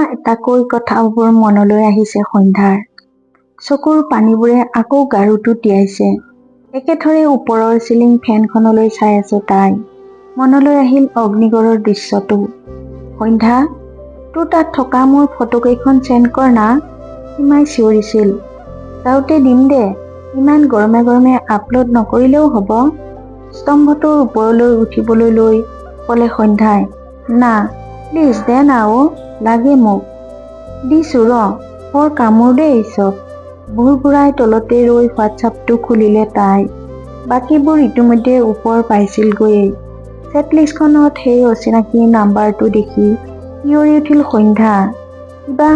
এটাকৈ কথাবোৰ মনলৈ আহিছে সন্ধ্যাৰ। চকুৰ পানীবোৰে আকৌ গাৰুটো তিয়াইছে। একেথৰে ওপৰৰ চিলিং ফেনখনলৈ চাই আছে তাই। মনলৈ আহিল অগ্নিগড়ৰ দৃশ্যটো। সন্ধ্যা, তোৰ তাত থকা মোৰ ফটোকেইখন চেণ্ড কৰ না, সীমাই চিঞৰিছিল। যাওঁতে দিম দে, ইমান গৰমে গৰমে আপলোড নকৰিলেও হ'ব। স্তম্ভটোৰ ওপৰলৈ উঠিবলৈ লৈ ক'লে সন্ধ্যাই, না প্লিজ দে না অ', লাগে মোক। দিছোঁ ৰ, বৰ কামোৰ দেই এইচব। ভোৰভোৰাই তলতে ৰৈ হোৱাটছআপটো খুলিলে তাই। বাকীবোৰ ইতিমধ্যে ওপৰ পাইছিলগৈয়ে। চেটলিষ্টখনত সেই অচিনাকি নাম্বাৰটো দেখি শিয়ৰি উঠিল সন্ধ্যা। কিবা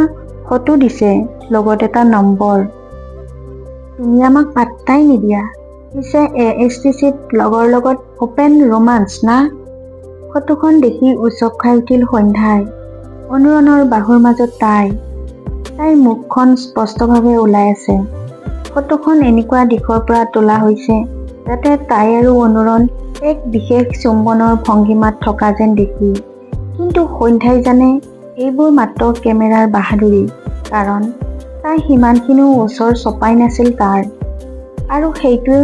ফটো দিছে, লগত এটা নম্বৰ। তুমি আমাক পাত্তাই নিদিয়া, পিছে এএছটিচিত লগৰ লগত অপেন ৰোমাঞ্চ না? ফটোখন দেখি উচপ খাই উঠিল সন্ধ্যাই। অনুৰণৰ বাহুৰ মাজত তাই। তাইৰ মুখখন স্পষ্টভাৱে ওলাই আছে। ফটোখন এনেকুৱা দিশৰ পৰা তোলা হৈছে যাতে তাই আৰু অনুৰণ এক বিশেষ চুম্বনৰ ভংগীমাত থকা যেন দেখি। কিন্তু সন্ধ্যাই জানে এইবোৰ মাত্ৰ কেমেৰাৰ বাহাদুৰি, কাৰণ তাই সিমানখিনিও ওচৰ চপাই নাছিল তাৰ। আৰু সেইটো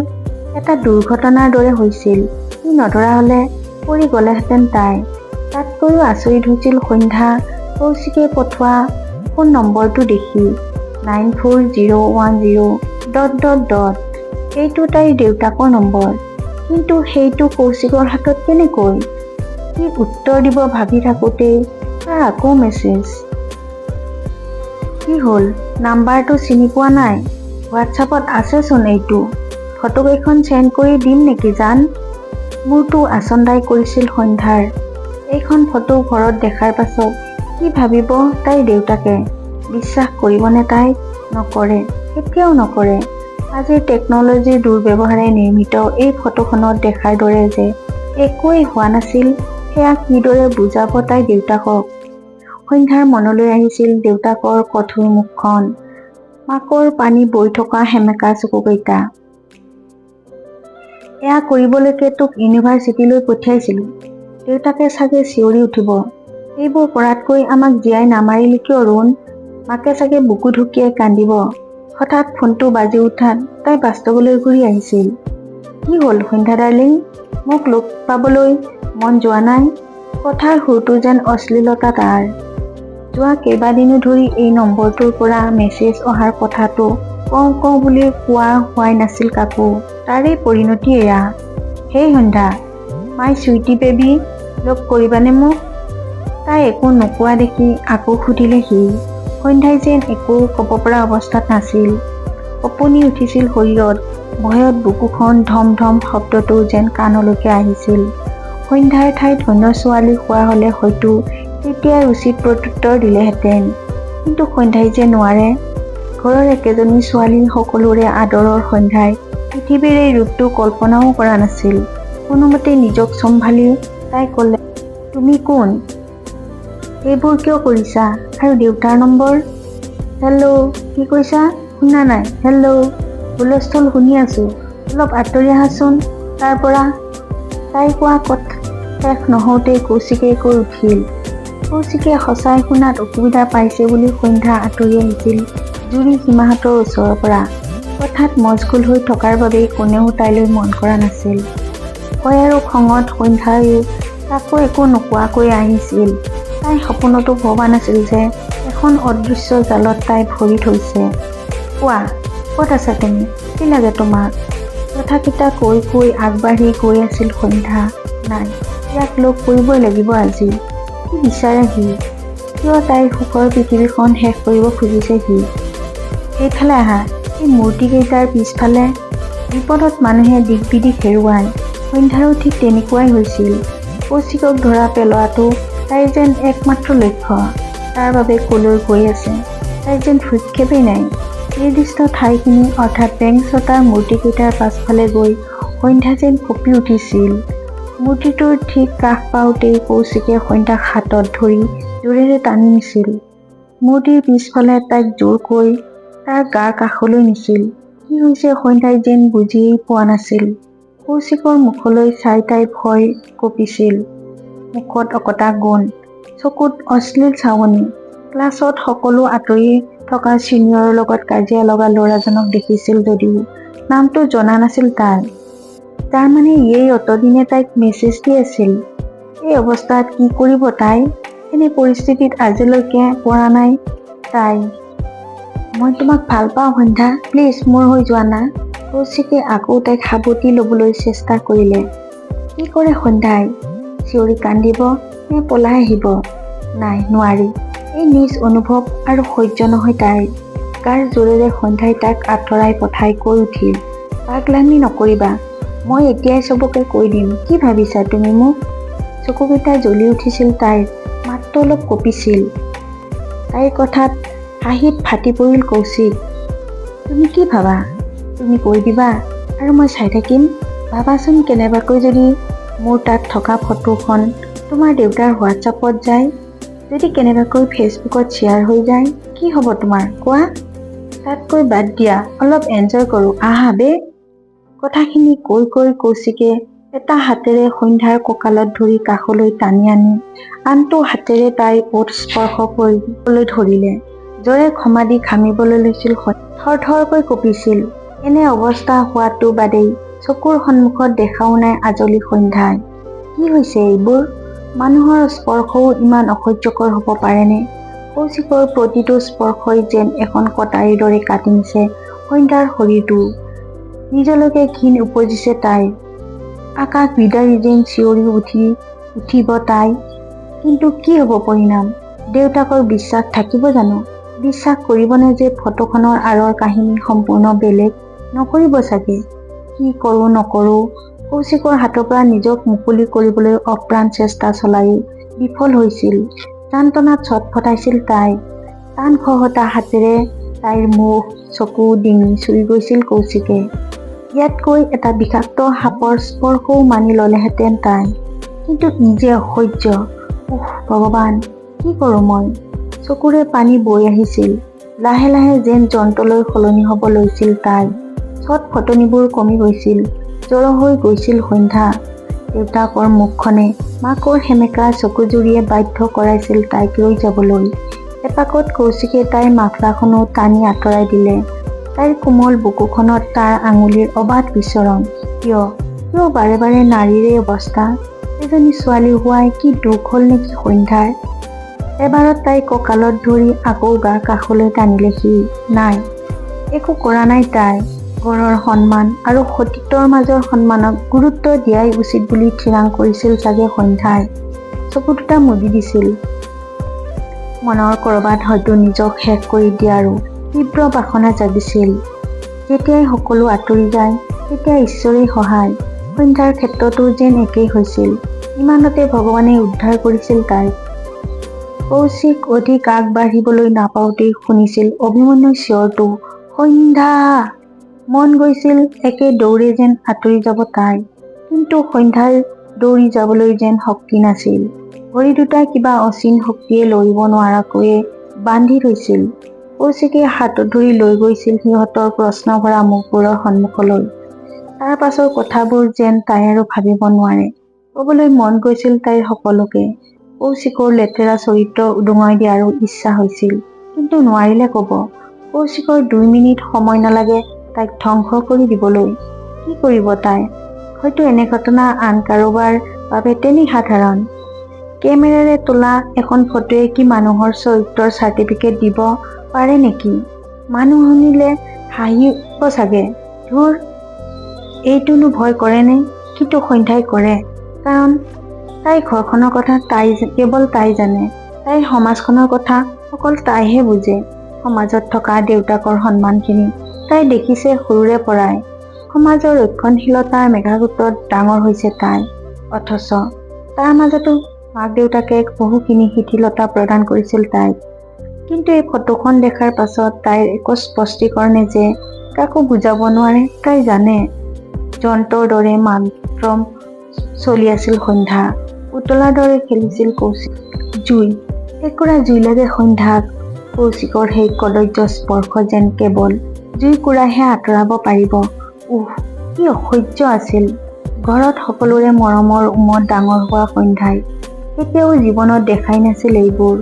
এটা দুৰ্ঘটনাৰ দৰে হৈছিল, সি নধৰা হ'লে পৰি গ'লেহেঁতেন তাই। তাতকৈও আচৰিত হৈছিল সন্ধ্যা কৌশিকে পঠোৱা ফোন নম্বৰটো দেখি। 94010 dot dot dot. এইটো তাইৰ দেউতাকৰ নম্বৰ। কিন্তু সেইটো কৌশিকৰ হাতত কেনেকৈ? কি উত্তৰ দিব ভাবি থাকোঁতেই তাৰ আকৌ মেছেজ। কি হ'ল, নাম্বাৰটো চিনি পোৱা নাই? হোৱাটছআপত আছেচোন এইটো। ফটোকেইখন চেণ্ড কৰি দিম নেকি জান? মূৰটো আচন্দ্ৰাই কৰিছিল সন্ধ্যাৰ। এইখন ফটো ঘৰত দেখাৰ পাছত কি ভাবিব তাইৰ দেউতাকে? বিশ্বাস কৰিবনে তাইক? নকৰে, কেতিয়াও নকৰে। আজিৰ টেকন'লজিৰ দুৰ্ব্যৱহাৰে নিৰ্মিত এই ফটোখনত দেখাৰ দৰে যে একোৱেই হোৱা নাছিল, সেয়া কিদৰে বুজাব তাই দেউতাকক? সন্ধ্যাৰ মনলৈ আহিছিল দেউতাকৰ কঠোৰ মুখখন, মাকৰ পানী বৈ থকা সেমেকা চকুকেইটা। এয়া কৰিবলৈকে তোক ইউনিভাৰ্চিটিলৈ পঠিয়াইছিলো, দেউতাকে চাগে চিঞৰি উঠিব। এইবোৰ কৰাতকৈ আমাক জীয়াই নামাৰিলি কিয় ৰুণ? মাকে চাগে বুকু ঢুকিয়াই কান্দিব। হঠাৎ ফোনটো বাজি উঠাত তাই বাস্তৱলৈ ঘূৰি আহিছিল। কি হ'ল সন্ধ্যা ডাৰ্লিং, মোক লগ পাবলৈ মন যোৱা নাই? কথাৰ সুৰটো যেন অশ্লীলতা তাৰ। যোৱা কেইবাদিনো ধৰি এই নম্বৰটোৰ পৰা মেছেজ অহাৰ কথাটো কওঁ কওঁ বুলি কোৱা হোৱাই নাছিল কাকো। তাৰেই পৰিণতি এয়া। হেই সন্ধ্যা, মাই চুইটি বেবী, লগ কৰিবানে মোক? তাই একো নোকোৱা দেখি আকৌ সুধিলে সি। সন্ধ্যাই যেন একো ক'ব পৰা অৱস্থাত নাছিল। কঁপনি উঠিছিল শৰীৰত, ভয়ত বুকুখন ধম ধম শব্দটো যেন কাণলৈকে আহিছিল। সন্ধ্যাৰ ঠাইত অন্য ছোৱালী হোৱা হ'লে হয়তো তেতিয়াই উচিত প্ৰত্যুত্তৰ দিলেহেঁতেন। কিন্তু সন্ধ্যাই যে নোৱাৰে। ঘৰৰ একেজনী ছোৱালী, সকলোৰে আদৰৰ সন্ধ্যাই পৃথিৱীৰ এই ৰূপটো কল্পনাও কৰা নাছিল। কোনোমতে নিজক চম্ভালি তাই ক'লে, তুমি কোন? এইবোৰ কিয় কৰিছা? আৰু দেউতাৰ নম্বৰ? হেল্ল', কি কৈছা? শুনা নাই। হেল্ল', হুলস্থুল শুনি আছো, অলপ আঁতৰি আহাচোন তাৰ পৰা। তাই কোৱা কথা শেষ নহওঁতেই কৌশিকে কৈ উঠিল। কৌশিকে সঁচাই শুনাত অসুবিধা পাইছে বুলি সন্ধ্যা আঁতৰি আহিছিল জুৰি সীমাহঁতৰ ওচৰৰ পৰা। কথাত মচগুল হৈ থকাৰ বাবেই কোনেও তাইলৈ মন কৰা নাছিল। ভয় আৰু খঙত সন্ধ্যায়ো কাকো একো নোকোৱাকৈ আহিছিল। তাই সপোনতো ভবা নাছিল যে এখন অদৃশ্য জালত তাই ভৰি থৈছে। কোৱা, ক'ত আছা তুমি? কি লাগে তোমাক? কথাকেইটা কৈ কৈ আগবাঢ়ি গৈ আছিল সন্ধ্যা। নাই, ইয়াক লগ কৰিবই লাগিব আজি। কি বিচাৰে সি? কিয় তাইৰ সুখৰ পৃথিৱীখন শেষ কৰিব খুজিছে সি? এইফালে আহা, এই মূৰ্তিকেইটাৰ পিছফালে। বিপদত মানুহে দিক বিদিক হেৰুৱায়। সন্ধ্যাৰো ঠিক তেনেকুৱাই হৈছিল। কৌশিকক ধৰা পেলোৱাটো তাইৰ যেন একমাত্ৰ লক্ষ্য। তাৰ বাবে ক'লৈ গৈ আছে তাইৰ যেন ভ্ৰূক্ষেপেই নাই। নিৰ্দিষ্ট ঠাইখিনি অৰ্থাৎ বেংছতাৰ মূৰ্তিকেইটাৰ পাছফালে গৈ সন্ধ্যা যেন কঁপি উঠিছিল। মূৰ্তিটোৰ ঠিক কাষ পাওঁতেই কৌশিকে সন্ধ্যাক হাতত ধৰি জোৰেৰে টানি নিছিল। মূৰ্তিৰ পিছফালে তাইক জোৰকৈ তাৰ গাৰ কাষলৈ নিছিল। কি হৈছে সন্ধ্যাই যেন বুজিয়েই পোৱা নাছিল। কৌশিকৰ মুখলৈ চাই তাই ভয় কঁপিছিল। মুখত অকটা গোণ, চকুত অশ্লীল চাৱনি। ক্লাছত সকলো আঁতৰি থকা ছিনিয়ৰৰ লগত কাজিয়া লগা ল'ৰাজনক দেখিছিল যদিও নামটো জনা নাছিল তাই। তাৰমানে ইয়েই অতদিনে তাইক মেছেজ দি আছিল। এই অৱস্থাত কি কৰিব তাই? এনে পৰিস্থিতিত আজিলৈকে পৰা নাই তাই। মই তোমাক ভাল পাওঁ সন্ধ্যা, প্লিজ মোৰ হৈ যোৱা না। কৌশিকে আকৌ তাইক সাৱটি ল'বলৈ চেষ্টা কৰিলে। কি কৰে সন্ধ্যাই? চিঞৰি কান্দিব নে পলাই আহিব? নাই, নোৱাৰি। এই নিজ অনুভৱ আৰু সহ্য নহয় তাইৰ। গাৰ জোৰেৰে সন্ধ্যাই তাক আঁতৰাই পঠাই কৈ উঠিল, পাগলামি নকৰিবা, মই এতিয়াই চবকে কৈ দিম। কি ভাবিছা তুমি মোক? চকুকেইটা জ্বলি উঠিছিল তাইৰ, মাতটো অলপ কঁপিছিল। তাইৰ কথাত হাঁহিত ফাটি পৰিল কৌশিক। তুমি কি ভাবা? তুমি কৈ দিবা আৰু মই চাই থাকিম? ভাবাচোন, কেনেবাকৈ যদি মোৰ তাত থকা ফটোখন তোমাৰ দেউতাৰ হোৱাটছআপত যায়, যদি কেনেবাকৈ ফেচবুকত শ্বেয়াৰ হৈ যায়, কি হ'ব তোমাৰ কোৱা? তাতকৈ বাদ দিয়া, অলপ এনজয় কৰোঁ আহা বে। কথাখিনি কৈ কৈ কৌশিকে এটা হাতেৰে সন্ধ্যাৰ কঁকালত ধৰি কাষলৈ টানি আনি আনটো হাতেৰে তাইৰ ওঁঠ স্পৰ্শ কৰিবলৈ ধৰিলে। জ্বৰে খমাদি ঘামিবলৈ লৈছিল, থৰথৰকৈ কঁপিছিল। এনে অৱস্থা হোৱাটো বাদেই, চকুৰ সন্মুখত দেখাও নাই আজলি সন্ধ্যাই। কি হৈছে এইবোৰ? মানুহৰ স্পৰ্শও ইমান অসহ্যকৰ হ'ব পাৰেনে? কৌশিকৰ প্ৰতিটো স্পৰ্শই যেন এখন কটাৰীৰ দৰে কাটি নিছে সন্ধ্যাৰ শৰীৰটো। নিজলৈকে ঘিণ উপজিছে তাইৰ। আকাশ বিদাৰি যেন চিঞৰি উঠিব তাই। কিন্তু কি হ'ব পৰিণাম? দেউতাকৰ বিশ্বাস থাকিব জানো? বিশ্বাস কৰিবনে যে ফটোখনৰ আঁৰৰ কাহিনী সম্পূৰ্ণ বেলেগ? নকৰিব চাগে। কি কৰোঁ নকৰোঁ, কৌশিকৰ হাতৰ পৰা নিজক মুকলি কৰিবলৈ অপ্ৰাণ চেষ্টা চলায়ো বিফল হৈছিল। যন্ত্ৰণাত ছটফটাইছিল তাই। টান খহটা হাতেৰে তাইৰ মুখ, চকু, ডিঙি চুই গৈছিল কৌশিকে। ইয়াতকৈ এটা বিষাক্ত সাপৰ স্পৰ্শও মানি ল'লেহেঁতেন তাই। কিন্তু ই যে অসহ্য। উফ ভগৱান, কি কৰোঁ মই? চকুৰে পানী বৈ আহিছিল। লাহে লাহে যেন যন্ত্ৰলৈ সলনি হ'ব লৈছিল তাই। ছটফটনিবোৰ কমি গৈছিল। জড় হৈ গৈছিল সন্ধ্যা। দেউতাকৰ মুখখনে, মাকৰ সেমেকা চকুযুৰিয়ে বাধ্য কৰাইছিল তাইক ৰৈ যাবলৈ। এপাকত কৌশিকে তাইৰ মাফলাৰখনো টানি আঁতৰাই দিলে। তাইৰ কোমল বুকুখনত তাৰ আঙুলিৰ অবাধ বিচৰণ। কিয়, কিয় বাৰে বাৰে নাৰীৰ এই অৱস্থা? এজনী ছোৱালী হোৱাই কি দুখ হ'ল নেকি সন্ধ্যাৰ? এবাৰত তাইৰ কঁকালত ধৰি আকৌ গাৰ কাষলৈ টানিলে সি। নাই, একো কৰা নাই তাই। ঘৰৰ সন্মান আৰু সতীত্বৰ মাজৰ সন্মানক গুৰুত্ব দিয়াই উচিত বুলি থিৰাং কৰিছিল চাগে সন্ধ্যাই। চকু দুটা মুদি দিছিল। মনৰ ক'ৰবাত হয়তো নিজক শেষ কৰি দিয়াৰো তীব্ৰ বাসনা জাগিছিল। যেতিয়াই সকলো আঁতৰি যায়, তেতিয়া ঈশ্বৰেই সহায়। সন্ধ্যাৰ ক্ষেত্ৰতো যেন একেই হৈছিল। ইমানতে ভগৱানে উদ্ধাৰ কৰিছিল তাইক। কৌশিক অধিক আগবাঢ়িবলৈ নাপাওঁতেই শুনিছিল অভিমন্যুৰ চিঞৰটো, সন্ধ্যা! মন গৈছিল একে দৌৰে যেন আঁতৰি যাব তাই। কিন্তু সন্ধ্যাৰ দৌৰি যাবলৈ যেন শক্তি নাছিল। ভৰি দুটা কিবা অচিন শক্তিয়ে লৰিব নোৱাৰাকৈয়ে বান্ধি থৈছিল। কৌশিকে হাতত ধৰি লৈ গৈছিল সিহঁতৰ প্ৰশ্নভৰা মুখবোৰৰ সন্মুখলৈ। তাৰ পাছৰ কথাবোৰ যেন তাই আৰু ভাবিব নোৱাৰে। ক'বলৈ মন গৈছিল তাইৰ সকলোকে। কৌশিকৰ লেতেৰা চৰিত্ৰ উদঙাই দিয়াৰো ইচ্ছা হৈছিল। কিন্তু নোৱাৰিলে ক'ব। কৌশিকৰ 2 মিনিট সময় নালাগে তাইক ধ্বংস কৰি দিবলৈ। কি কৰিব তাই? হয়তো এনে ঘটনা আন কাৰোবাৰ বাবে তেনেই সাধাৰণ। কেমেৰাৰে তোলা এখন ফটোৱে কি মানুহৰ চৰিত্ৰৰ চাৰ্টিফিকেট দিব পাৰে নেকি? মানুহ শুনিলে হাঁহিব চাগে। ধুৰ, এইটোনো ভয় কৰেনে? কিন্তু সন্ধ্যাই কৰে। কাৰণ তাইৰ ঘৰখনৰ কথা তাই কেৱল তাই জানে। তাইৰ সমাজখনৰ কথা অকল তাইহে বুজে। সমাজত থকা দেউতাকৰ সন্মানখিনি তাই দেখিছে সৰুৰে পৰাই। সমাজৰ ৰক্ষণশীলতাৰ মেঘাকোটত ডাঙৰ হৈছে তাই। অথচ তাৰ মাজতো মাক দেউতাকে বহুখিনি শিথিলতা প্ৰদান কৰিছিল তাইক। কিন্তু এই ফটোখন দেখাৰ পাছত তাইৰ একো স্পষ্টীকৰণে যে কাকো বুজাব নোৱাৰে তাই জানে। যন্ত্ৰৰ দৰে মাত্ৰ চলি আছিল সন্ধ্যা। পুতলাৰ দৰে খেলিছিল কৌশিক। জুই, একুৰা জুই লাগে সন্ধ্যাক। কৌশিকৰ সেই কদৰ্য স্পৰ্শ যেন কেৱল জুইকুৰাইহে আঁতৰাব পাৰিব। উফ, কি অসহ্য আছিল! ঘৰত সকলোৰে মৰমৰ উমত ডাঙৰ হোৱা সন্ধ্যাই কেতিয়াও জীৱনত দেখাই নাছিল এইবোৰ।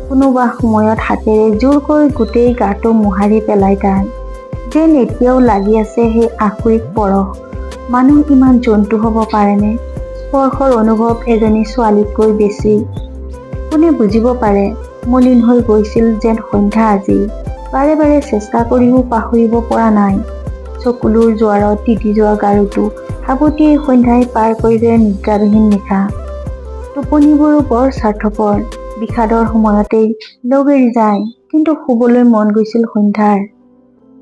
কোনোবা সময়ত হাতেৰে জোৰকৈ গোটেই গাটো মোহাৰি পেলায় তাই। যেন এতিয়াও লাগি আছে সেই আসুৰিক পৰশ। মানুহ ইমান জন্তু হ'ব পাৰেনে? স্পৰ্শৰ অনুভৱ এজনী ছোৱালীতকৈ বেছি কোনে বুজিব পাৰে? মলিন হৈ গৈছিল যেন সন্ধ্যা আজি। বাৰে বাৰে চেষ্টা কৰিও পাহৰিব পৰা নাই। চকুলোৰ জোৱাৰত তিতি যোৱা গাৰুটো সাৱটিয়েই সন্ধ্যাই পাৰ কৰিলে নিদ্ৰাবিহীন নিশা। টোপনিবোৰো বৰ স্বাৰ্থপৰ। বিষাদৰ সময়তেই লগ এৰি যায়। কিন্তু শুবলৈ মন গৈছিল সন্ধ্যাৰ।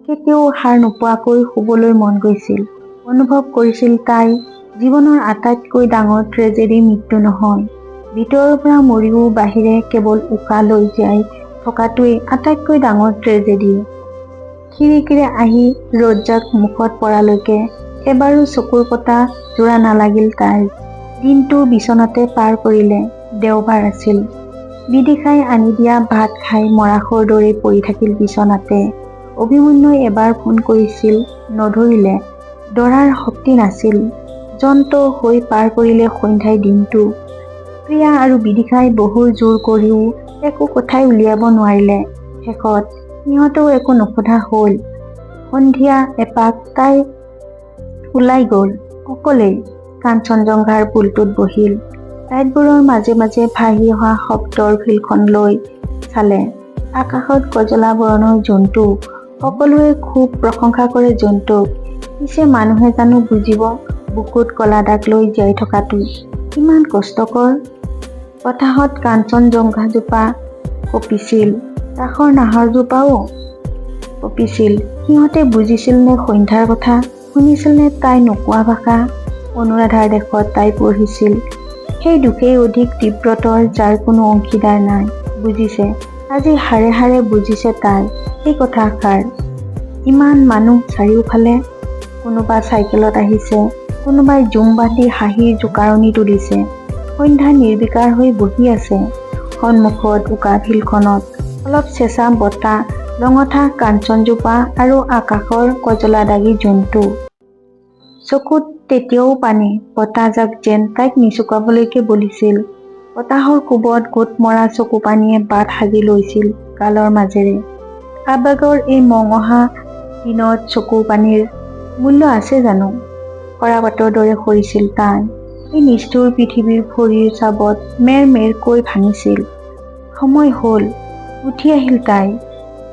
কেতিয়াও সাৰ নোপোৱাকৈ শুবলৈ মন গৈছিল। অনুভৱ কৰিছিল তাই, জীৱনৰ আটাইতকৈ ডাঙৰ ট্ৰেজেডী মৃত্যু নহয়। ভিতৰৰ পৰা মৰিও বাহিৰে কেৱল উশাহ লৈ জীয়াই থকাটোৱেই আটাইতকৈ ডাঙৰ ট্ৰেজেডী। খিৰিকীৰে আহি ৰ'দজাক মুখত পৰালৈকে এবাৰো চকুৰ পতা যোৰা নালাগিল তাইৰ। দিনটো বিচনাতে পাৰ কৰিলে। দেওবাৰ আছিল। বিদিশাই আনি দিয়া ভাত খাই মৰাশৰ দৰেই পৰি থাকিল বিচনাতে। অভিমন্যুই এবাৰ ফোন কৰিছিল, নধৰিলে। ধৰাৰ শক্তি নাছিল। যন্ত্ৰ হৈ পাৰ কৰিলে সন্ধ্যাই দিনটো। প্ৰিয়া আৰু বিদিশাই বহু জোৰ কৰিও একো কথাই উলিয়াব নোৱাৰিলে। শেষত সিহঁতেও একো নোসোধা হ'ল। সন্ধিয়া এপাক তাই ওলাই গ'ল অকলেই। কাঞ্চনজংঘাৰ পুলটোত বহিল। লাইটবোৰৰ মাজে মাজে ভাহি অহা শব্দৰ ফিল্ডখনলৈ চালে। আকাশত কজলা বৰণৰ জোনটো। সকলোৱে খুব প্ৰশংসা কৰে জোনটোক। পিছে মানুহে জানো বুজিব বুকুত ক'লা দাগ লৈ জীয়াই থকাটো কিমান কষ্টকৰ? বতাহত কাঞ্চনজংঘাজোপা কঁপিছিল। কাষৰ নাহৰজোপাও কঁপিছিল। সিহঁতে বুজিছিল নে সন্ধ্যাৰ কথা? শুনিছিল নে তাই নোকোৱা ভাষা? অনুৰাধাৰ দেশত তাই পঢ়িছিল। সেই দুখেই অধিক তীব্ৰতৰ, যাৰ কোনো অংশীদাৰ নাই। বুজিছে, আজি হাড়ে হাড়ে বুজিছে তাই সেই কথাষাৰ। ইমান মানুহ চাৰিওফালে। কোনোবা চাইকেলত আহিছে, কোনোবাই জুম বান্ধি হাঁহিৰ জোকাৰণি তুলিছে। সন্ধ্যা নিৰ্বিকাৰ হৈ বহি আছে। সন্মুখত উকা ফিল্ডখনত অলপ চেঁচা বতাহ, লঙঠা কাঞ্চনজোপা আৰু আকাশৰ কজলা দাগী জোনটো। চকুত তেতিয়াও পানী। বতাহজাক যেন তাইক নিচুকাবলৈকে বলিছিল। বতাহৰ কোবত গোট মৰা চকুপানীয়ে বাট সাজি লৈছিল গালৰ মাজেৰে। আৱেগৰ এই মঙহা দিনত চকুপানীৰ মূল্য আছে জানো? সৰাপাতৰ দৰে সৰিছিল তাই। এই নিষ্ঠুৰ পৃথিৱীৰ ভৰিৰ চাবত মেৰ মেৰকৈ ভাঙিছিল। সময় হ'ল। উঠি আহিল তাই।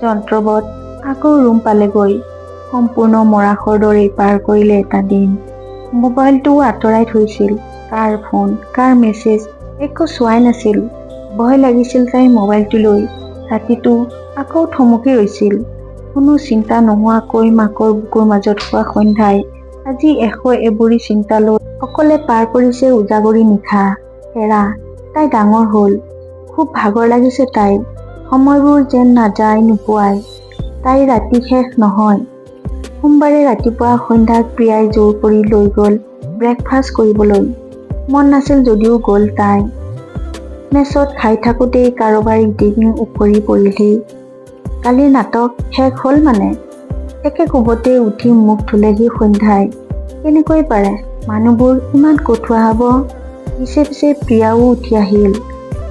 যন্ত্ৰবৎ আকৌ ৰুম পালেগৈ। সম্পূৰ্ণ মৰাশৰ দৰেই পাৰ কৰিলে এটা দিন। মোবাইলটোও আঁতৰাই থৈছিল। কাৰ ফোন, কাৰ মেছেজ একো চোৱাই নাছিল। ভয় লাগিছিল তাইৰ মোবাইলটোলৈ। ৰাতিটো আকৌ থমকি ৰৈছিল। কোনো চিন্তা নোহোৱাকৈ মাকৰ বুকুৰ মাজত শোৱা সন্ধ্যাই আজি এশ এবুৰি চিন্তা লৈ অকলে পাৰ কৰিছে উজাগৰী নিশা। হেৰা, তাই ডাঙৰ হ'ল। খুব ভাগৰ লাগিছে তাইৰ। সময়বোৰ যেন নাযায় নুপুৱায়। তাইৰ ৰাতি শেষ নহয়। সোমবাৰে ৰাতিপুৱা সন্ধ্যাক প্ৰিয়াই জোৰ কৰি লৈ গ'ল ব্ৰেকফাষ্ট কৰিবলৈ। মন নাছিল যদিও গ'ল তাই। মেছত খাই থাকোঁতেই কাৰোবাৰ ইটিকিং উফৰি পৰিলহি। কালিৰ নাটক শেষ হ'ল মানে? একে কোবতে উঠি মুখ ধুলেহি সন্ধ্যাই। কেনেকৈ পাৰে মানুহবোৰ ইমান কঠুৱা হ'ব? পিছে পিছে প্ৰিয়াও উঠি আহিল।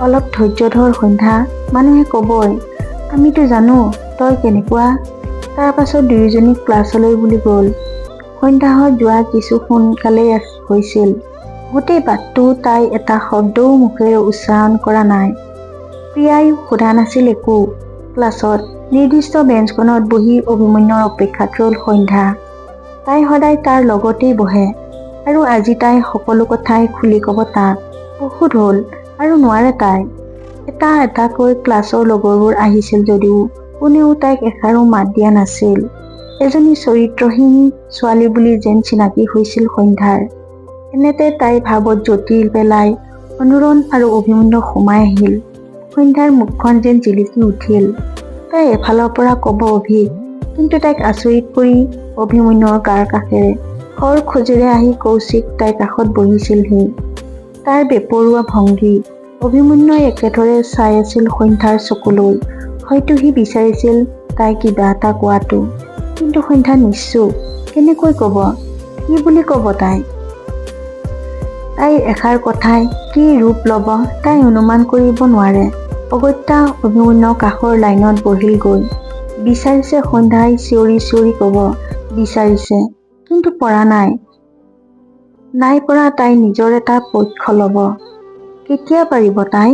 অলপ ধৈৰ্য ধৰ সন্ধ্যা, মানুহে ক'বই। আমিতো জানো তই কেনেকুৱা। তাৰ পাছত দুয়োজনী ক্লাছলৈ বুলি গ'ল। সন্ধ্যাহঁত যোৱা কিছু সোনকালেই হৈছিল। গোটেই বাটটো তাই এটা শব্দও মুখেৰে উচ্চাৰণ কৰা নাই। প্ৰিয়াইও সোধা নাছিল একো। ক্লাছত নিৰ্দিষ্ট বেঞ্চখনত বহি অভিমন্যুৰ অপেক্ষাত ৰ'ল সন্ধ্যা। তাই সদায় তাৰ লগতেই বহে। আৰু আজি তাই সকলো কথাই খুলি ক'ব তাক। বহুত হ'ল, আৰু নোৱাৰে তাই। এটা এটাকৈ ক্লাছৰ লগৰবোৰ আহিছিল যদিও কোনেও তাইক এষাৰো মাত দিয়া নাছিল। এজনী চৰিত্ৰহীন ছোৱালী বুলি যেন চিনাকি হৈছিল সন্ধ্যাৰ। এনেতে তাইৰ ভাৱত যতি পেলাই অনুৰণ আৰু অভিমন্যু সোমাই আহিল। সন্ধ্যাৰ মুখখন যেন জিলিকি উঠিল। তাই এফালৰ পৰা ক'ব অভিক, কিন্তু তাইক আচৰিত কৰি অভিমন্যুৰ গাৰ কাষেৰে খৰ খোজেৰে আহি কৌশিক তাইৰ কাষত বহিছিলহি। তাৰ বেপৰোৱা ভংগী। অভিমন্যুৱে একেথৰে চাই আছিল সন্ধ্যাৰ চকুলৈ। হয়তো সি বিচাৰিছিল তাই কিবা এটা কোৱাটো। কিন্তু সন্ধ্যা নিশ্চুপ। কেনেকৈ ক'ব? কি বুলি ক'ব তাই? তাইৰ এষাৰ কথাই কি ৰূপ ল'ব তাই অনুমান কৰিব নোৱাৰে। অগত্যা অভিমন্যু কাষৰ লাইনত বহিলগৈ। বিচাৰিছে সন্ধ্যাই চিঞৰি চিঞৰি ক'ব বিচাৰিছে, কিন্তু পৰা নাই। নাই পৰা তাই নিজৰ এটা পক্ষ ল'ব। কেতিয়া পাৰিব তাই?